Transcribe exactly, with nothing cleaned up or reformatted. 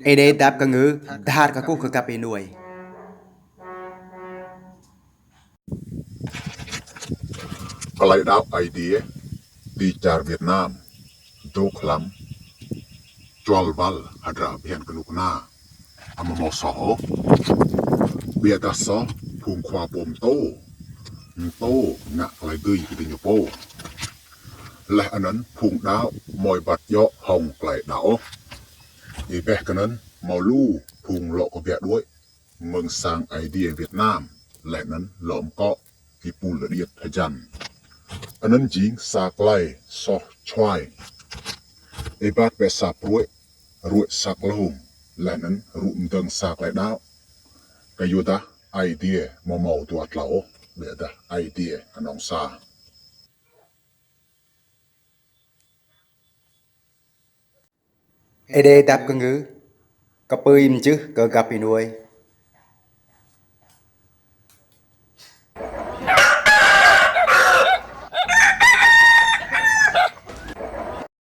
Êđê dăp kngư, dhar kkuh kơ găp ênuê. Klei đăo Aê Diê ti čar Việt Nam dôk hlăm čuăl wăl hdră bhiăn knŭk kna amâo mâo soh ôh. Ƀiădah soh phung khua pô mtô, mtô ngă klei dưi kơ diñu pô. Leh anăn phung đăo amâo êbat djŏ hŏng klei đăo ôh. Êbeh kơ anăn mâo lu phung lŏ kbiă đuĕ mơ̆ng sang Aê Diê Việt Nam, leh anăn lŏ mkŏ ti pul điêt hjăn. Anăn jing sa klei soh čhuai. Êbat bĕ sa pruê̆, ruê̆ sa klông, leh anăn rŭ mdơ̆ng sa klei đăo. Kyuadah Aê Diê amâo mâo dua tlâo ôh, ƀiădah Aê Diê knŏng sa. Êđê dăp kngư, kpưi mjưh kơ găp ênuê.